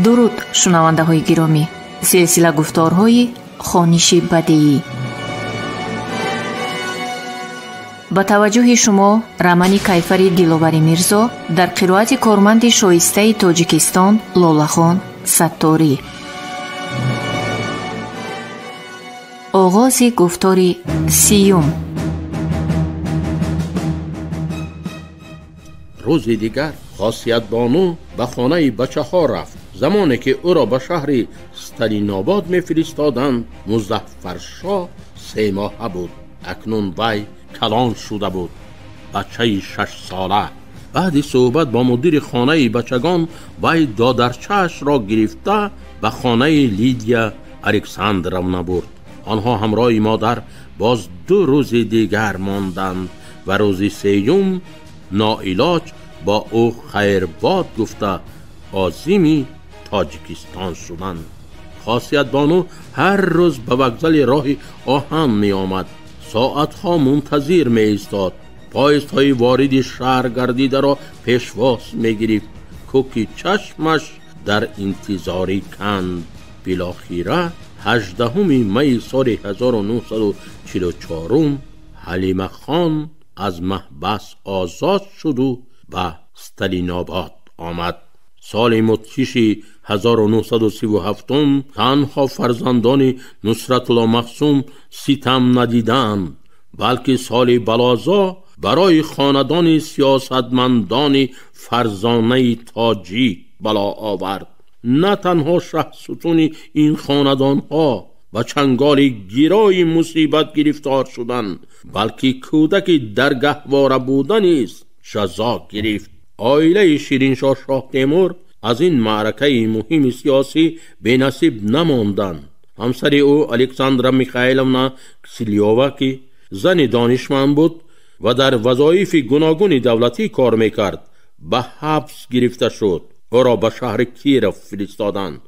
Дуруд, шунавандаҳои гиромӣ. Силсила гуфторҳои хониши бадеӣ. Ба таваҷҷӯҳи шумо романи Кайфари Диловари Мирзо дар қироати корманди шоистаи Тоҷикистон Лолахон Сатторӣ. Оғози гуфтори сиюм. Рӯзи дигар Хосиятбону ба хонаи бачаҳо рафт. Замоне ки ӯро ба шаҳри Сталинобод мефиристоданд, Музаффаршоҳ 3 моҳа буд. Акнун вай калон шуда буд, бачаи 6 сола. Баъди суҳбат бо мудири хонаи бачагон, вай додарчаашро гирифта ба хонаи Лидия Александровна бурд. Онҳо ҳамроҳи модар боз 2 рӯзи дигар монданд ва рӯзи сеюм ноилоҷ бо ӯ хайрбод гуфта озими Тоҷикистон шуданд. Хосиятбону ҳар рӯз ба вокзали роҳи оҳан меомад, соатҳо мунтазир меистод, поездҳои вориди шаҳр гардидаро пешвоз мегирифт, кӯки чашмаш дар интизорӣ канд. Билохира 18 майи соли 1944 Ҳалимахон аз маҳбас озод шуду ба Сталинобод омад. Соли мудҳиши 1937 танҳо фарзандони Нусратулло Маҳсум ситам надиданд, балки соли балозо барои хонадони сиёсатмандони фарзонаи тоҷик бало овард. На танҳо шаҳсутуни ин хонадонҳо ба чанголи гирои мусибат гирифтор шуданд, балки кӯдаки дар гаҳвора буда низ ҷазо гирифт. Оилаи Шириншоҳ Шоҳтемур аз ин маъракаи муҳими сиёсӣ бенасиб намонданд. Ҳамсари ӯ Александра Михайловна Киселёва, ки зани донишманд буд ва дар вазоифи гуногуни давлатӣ кор мекард, ба ҳабс гирифта шуд. Ӯро ба шаҳри Киров фиристоданд.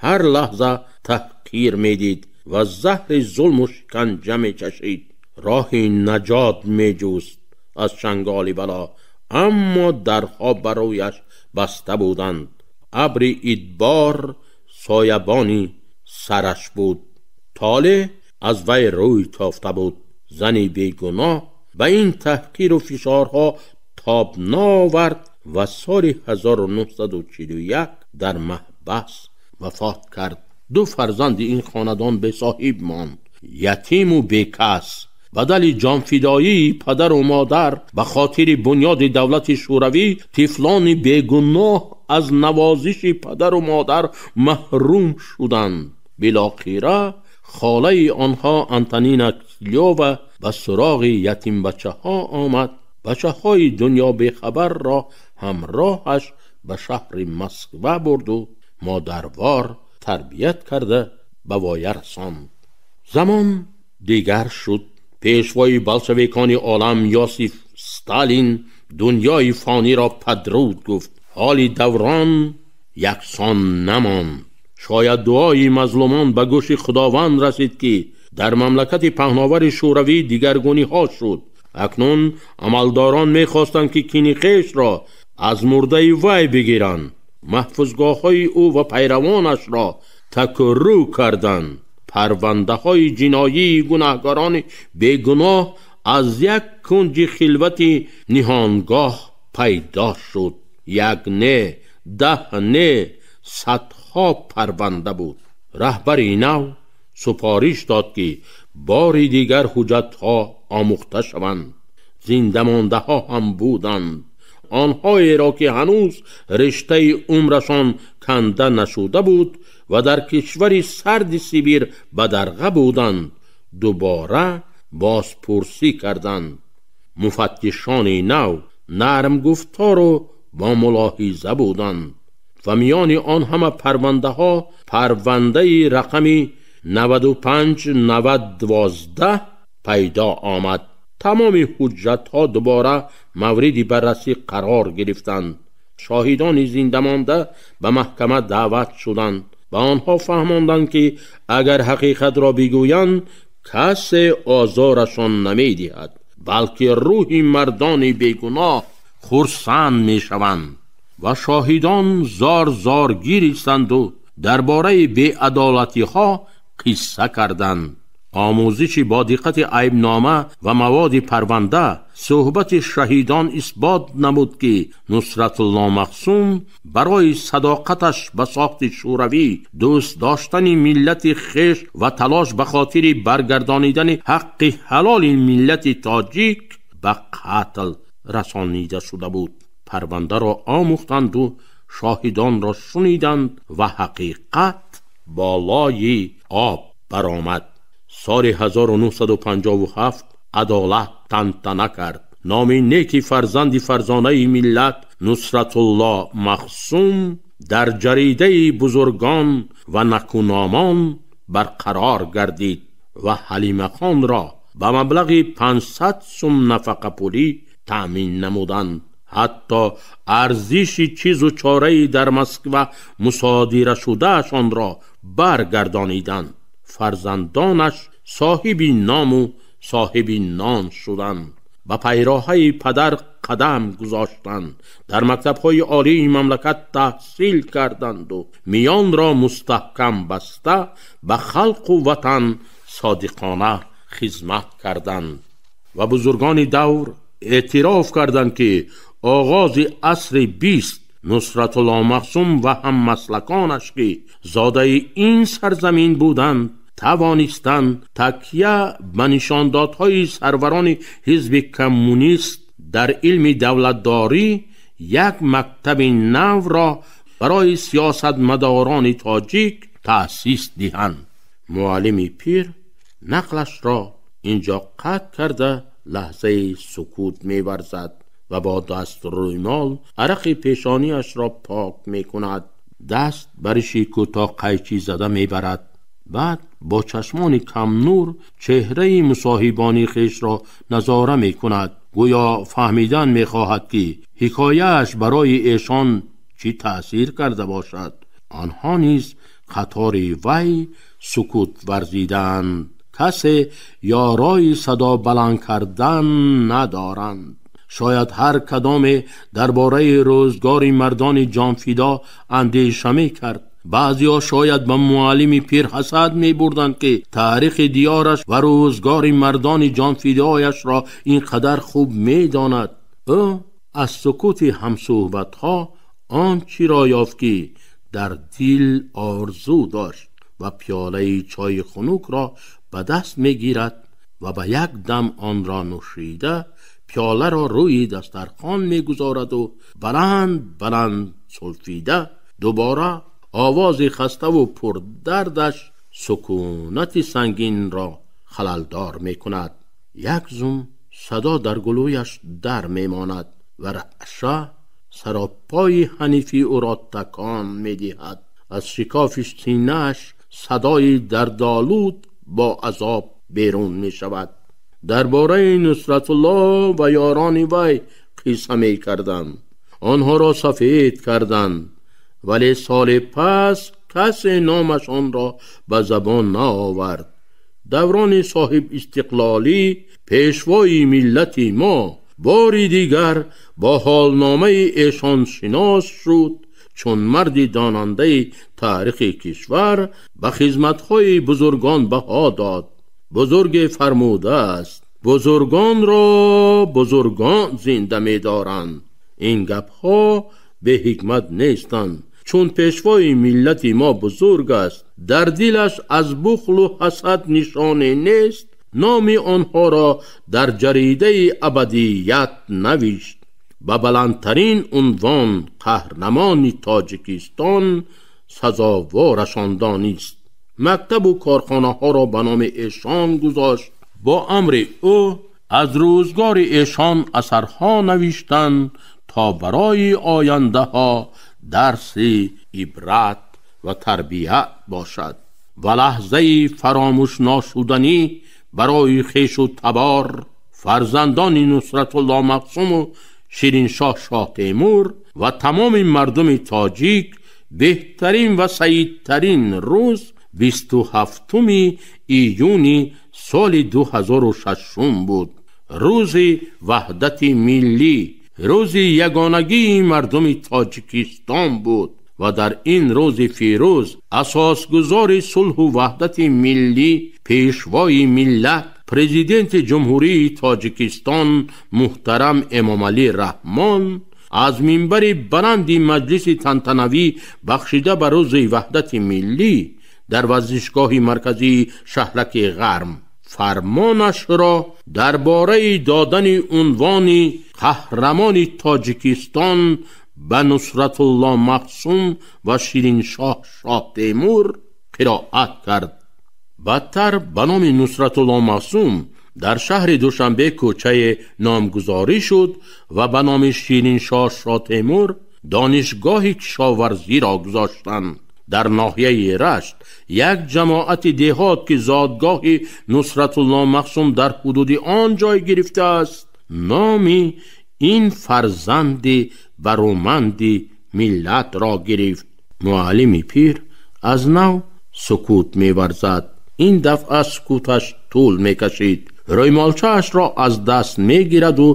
Ҳар лаҳза таҳқир медид ва заҳри зулму шиканҷа мечашид. Роҳи наҷот меҷуст аз чанголи бало, аммо дарҳо ба рӯяш баста буданд. Абри идбор соябони сараш буд. Толеъ аз вай рӯй тофта буд. Зани бегуноҳ ба ин таҳқиру фишорҳо тоб наовард ва соли 1941 дар маҳбас вафот кард. Ду фарзанди ин хонадон бесоҳиб монд, ятиму бекас. Бадали ҷонфидоии падару модар ба хотири бунёди давлати шӯравӣ, тифлони бегуноҳ аз навозиши падару модар маҳрум шуданд. Билохира холаи онҳо Антонина Киселёва ба суроғи ятимбачаҳо омад. Бачаҳои дунё бехабарро ҳамроҳаш ба шаҳри Москва бурду модарвор тарбият карда ба воя расонд. Замон дигар шуд. Пешвои болшевикони олам Йосиф Сталин дунёи фониро падруд гуфт. Ҳоли даврон яксон намонд. Шояд дуои мазлумон ба гӯши Худованд расид, ки дар мамлакати паҳновари шӯравӣ дигаргуниҳо шуд. Акнун амалдорон мехостанд, ки кини хешро аз мурдаи вай бигиранд. Маҳфузгоҳҳои ӯ ва пайравонашро такрӯ карданд. Парвандаҳои ҷиноии гунаҳкорони бегуноҳ аз як кунҷи хилвати ниҳонгоҳ пайдо шуд. Як не, 10 не, садҳо парванда буд. Раҳбари нав супориш дод, ки бори дигар ҳуҷҷатҳо омӯхта шаванд. Зиндамондаҳо ҳам буданд. Онҳоеро, ки ҳанӯз риштаи умрашон канда нашуда буд ва дар кишвари сарди Сибир бадарға буданд, дубора бозпурсӣ карданд. Муфаттишони нав нармгуфтору бо мулоҳиза буданд ва миёни он ҳама парвандаҳо парвандаи рақами 95 90 12 пайдо омад. Тамоми ҳуҷҷатҳо дубора мавриди баррасӣ қарор гирифтанд. Шоҳидони зиндамонда ба маҳкама даъват шуданд. Ба онҳо фаҳмонданд, ки агар ҳақиқатро бигӯянд, касе озорашон намедиҳад, балки рӯҳи мардони бегуноҳ хурсанд мешаванд. Ва шоҳидон зор зор гиристанд ва дар бораи беадолатиҳо қисса карданд. Омӯзиши бо диққати айбнома ва маводи парванда суҳбати шаҳидон исбот намуд, ки Нусратулло Махсум барои садоқаташ ба сохти шӯравӣ, дӯст доштани миллати хеш ва талош ба хотири баргардонидани ҳаққи ҳалоли миллати тоҷик ба қатл расонида шуда буд. Парвандаро омӯхтанду шоҳидонро шуниданд ва ҳақиқат болои об баромад. Соли 1957 адолат тантана кард. Номи неки фарзанди фарзонаи миллат Нусратулло Махсум дар ҷаридаи бузургон ва накуномон барқарор гардид ва Ҳалимахонро ба маблағи 500 сум нафақапулӣ таъмин намуданд. Ҳатто арзиши чизу чораи дар Москва мусодира шудаашонро баргардониданд. Фарзандонаш соҳиби ному соҳиби нон шуданд. Ба пайроҳаи падар қадам гузоштанд. Дар мактабҳои олии мамлакат таҳсил карданду миёнро мустаҳкам баста ба халқу ватан содиқона хизмат карданд. Ва бузургони давр эътироф карданд, ки оғози асри 20 Нусратулло Махсум ва ҳаммаслаконаш, ки зодаи ин сарзамин буданд, тавонистанд такя ба нишондодҳои сарварони ҳизби коммунист дар илми давлатдорӣ як мактаби навро барои сиёсатмадорони тоҷик таъсис диҳанд. Муаллими пир нақлашро инҷо қатъ карда лаҳзаи сукут меварзад ва бо даст рӯймол арақи пешониашро пок мекунад. Даст бариши кӯтоҳ қайчӣ зада мебарад. Баъд бо чашмони камнур чеҳраи мусоҳибони хешро назора мекунад. Гӯё фаҳмидан мехоҳад, ки ҳикояаш барои эшон чӣ таъсир карда бошад. Онҳо низ қатори вай сукут варзиданд. Касе ёрои садо баланд кардан надоранд. Шояд ҳар кадоме дар бораи рӯзгори мардони ҷонфидо андеша мекард. Баъзеҳо шояд ба муаллими пир ҳасад мебурданд, ки таърихи диёраш ва рӯзгори мардони ҷонфидояшро ин қадар хуб медонад. Ӯ аз сукути ҳамсӯҳбатҳо он чиро ёфт, ки дар дил орзу дошт ва пиёлаи чойи хунукро ба даст мегирад ва ба як дам онро нӯшида пиёларо рӯи дастархон мегузораду баланд баланд сулфида дубора овози хаставу пурдардаш сукунати сангинро халалдор мекунад. Як зум садо дар гулӯяш дар мемонад ва раъша саропои ҳанифи ӯро такон медиҳад. Аз шикофи синааш садои дардолуд бо азоб берун мешавад. Дар бораи Нусратулло ва ёрони вай қисса мекарданд. Онҳоро сафед карданд, вале соли пас касе номашонро ба забон наовард. Даврони соҳиб истиқлолӣ пешвои миллати мо бори дигар бо ҳолномаи эшон шинос шуд, чун марди донандаи таърихи кишвар ба хизматҳои бузургон баҳо дод. Бузурге фармудааст: бузургонро бузургон зинда медоранд. Ин гапҳо беҳикмат нестанд, чун пешвои миллати мо бузург аст, дар дилаш аз бухлу ҳасад нишоне нест. Номи онҳоро дар ҷаридаи абадият навишт. Ба баландтарин унвон қаҳрамони Тоҷикистон сазоворашон донист. Мактабу корхонаҳоро ба номи эшон гузошт. Бо амри ӯ аз рӯзгори эшон асарҳо навиштанд то барои ояндаҳо дарси ибрат ва тарбият бошад ва лаҳзаи фаромӯш нашуданӣ барои хешу табор, фарзандони Нусратулло Махсуму Шириншоҳ Шоҳтемур ва тамоми мардуми тоҷик беҳтарин ва саидтарин рӯз 27 июни соли 2006 буд. Рӯзи ваҳдати миллӣ, Рӯзи ягонагии мардуми Тоҷикистон буд ва дар ин рӯзи фирӯз асосгузори сулҳу ваҳдати миллӣ, пешвои миллат, президенти Ҷумҳурии Тоҷикистон муҳтарам Эмомалӣ Раҳмон аз минбари баланди маҷлиси тантанавӣ бахшида ба рӯзи ваҳдати миллӣ дар варзишгоҳи марказии шаҳраки Ғарм фармонашро дар бораи додани унвони қаҳрамони Тоҷикистон ба Нусратулло Маҳсум ва Шириншоҳ Шоҳтемур қироат кард. Баъдтар ба номи Нусратулло Маҳсум дар шаҳри Душанбе кӯчае номгузорӣ шуд ва ба номи Шириншоҳ Шоҳтемур донишгоҳи кишоварзиро гузоштанд. Дар ноҳияи Рашт як ҷамоати деҳот ки зодгоҳи Нусратулло Маҳсум дар ҳудуди он ҷой гирифтааст, номи ин фарзанди бароманди миллатро гирифт. Муаллими пир аз нав сукут меварзад. Ин дафъа сукуташ тӯл мекашид. Рӯймолчаашро аз даст мегираду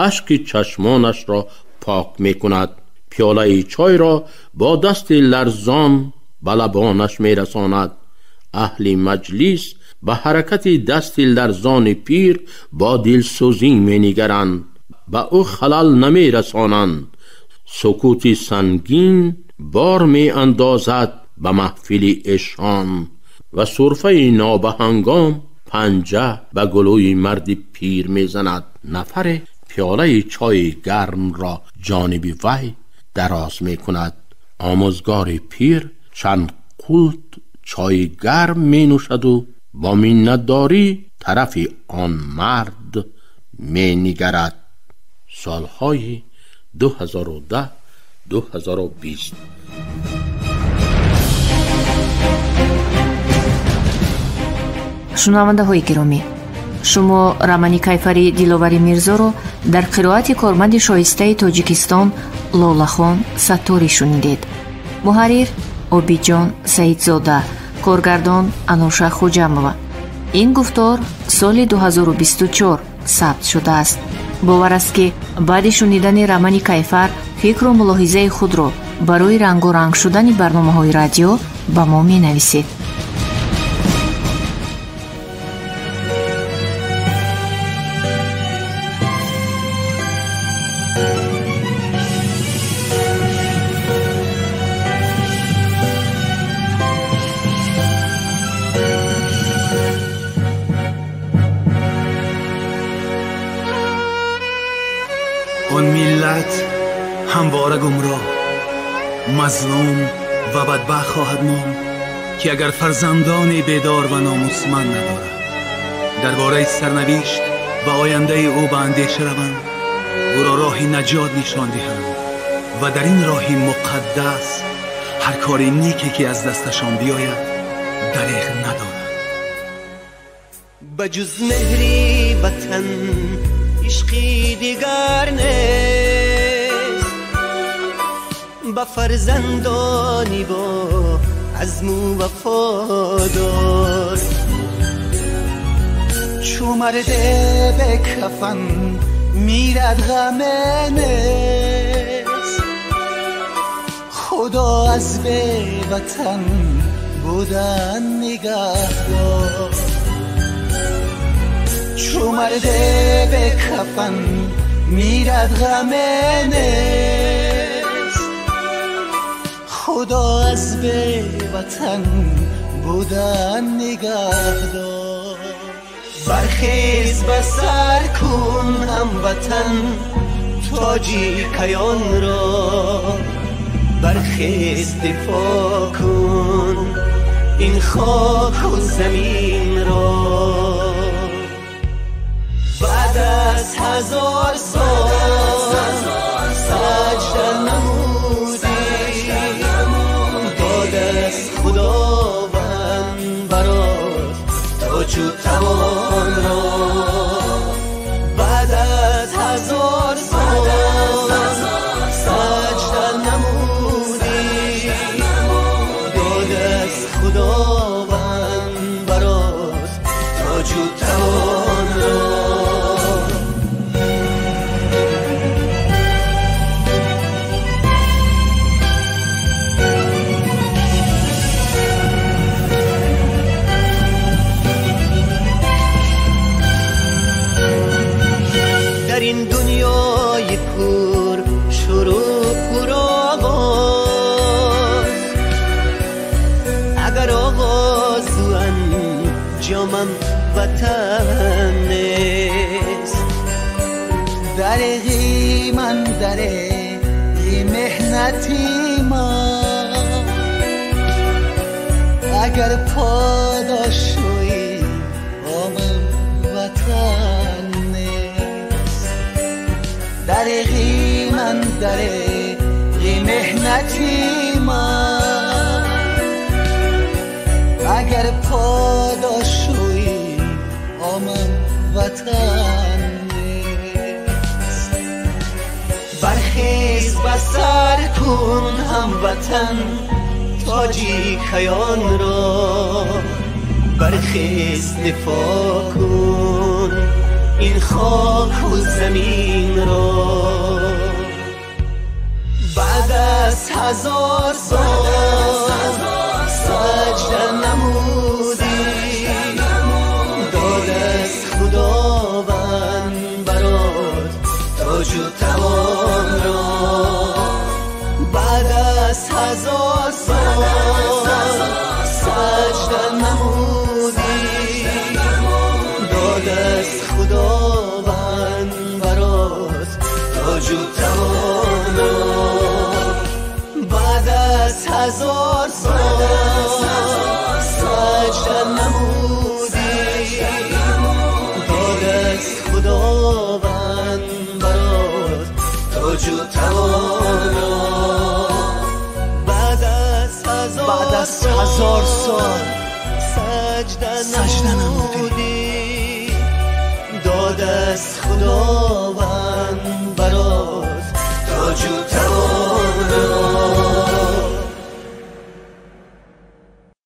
ашки чашмонашро пок мекунад. Пиёлаи чойро бо дасти ларзон ба лабонаш мерасонад. Аҳли маҷлис ба ҳаракати дасти ларзони пир бо дилсӯзӣ менигаранд, ба ӯ халал намерасонанд. Сукути сангин бор меандозад ба маҳфили эшон ва сурфаи нобаҳангом панҷа ба гулӯи марди пир мезанад. Нафаре пиёлаи чойи гармро ҷониби вай дароз мекунад. Омӯзгори пир чанд қулт чойи гарм менӯшаду бо миннатдорӣ тарафи он мард менигарад. Солҳои 2010 2020. Шунавандаҳои гиромӣ, шумо романи Кайфари Диловари Мирзоро дар қироати корманди шоистаи Тоҷикистон Лолахон Сатторӣ шунидед. Муҳаррир Обиҷон Саидзода, коргардон Ануша Хуҷамова. Ин гуфтор соли 2024 сабт шудааст. Бовар аст, ки баъди шунидани романи Кайфар фикру мулоҳизаи худро барои рангоранг шудани барномаҳои радио ба мо менависед. آن ملت همواره گمراه، مظلوم و بدبخت خواهد ماند که اگر فرزندان بیدار و ناموسمند ندارد، درباره سرنوشت و آینده او به اندیشه روند، او را راه نجات نشان دهند و در این راه مقدس هر کار نیکی که از دستشان بیاید دریغ ندارند. بجز مهری وطن عشقی دیگر نیست، با فرزندانی با عزم و وفادار. چو مرده به کفن میرد غم نیست، خدا از به وطن بودن نگهدار. چو مرده به کفن میرد غم نیست، خدا از به وطن بودن نگهدار. برخیز به سر کن هموطن تاجیکیان را، برخیز دفاع کن این خاک و زمین را. بعد از 1000 سال سجده نمودی، داد از خداوند برات تاج و توان را. بعد از 1000 سال سجده نمودی، داد از خداوند برات تاج و توان را. وطن نیست. درغی من درغی محنتی ما، اگر پاداشوی با من وطن نیست. درغی من درغی محنتی ما، اگر پاداشوی با من وطن نیست. برخیز بسر کن هموطن تاجیکیان را، برخیز دفاع کن این خاک و زمین را. بعد از 1000 سال سجده نمودی، داد از خداوند برات تاج و توان را. بعد از 1000 سال سجده نمودی، داد از خداوند برات تاج و توان را. بعد از 1000 سال سجده نمودی، داد از خداوند برات تاج و توان را. بعد از 1000 سال سجده نمودی، داد از خداوند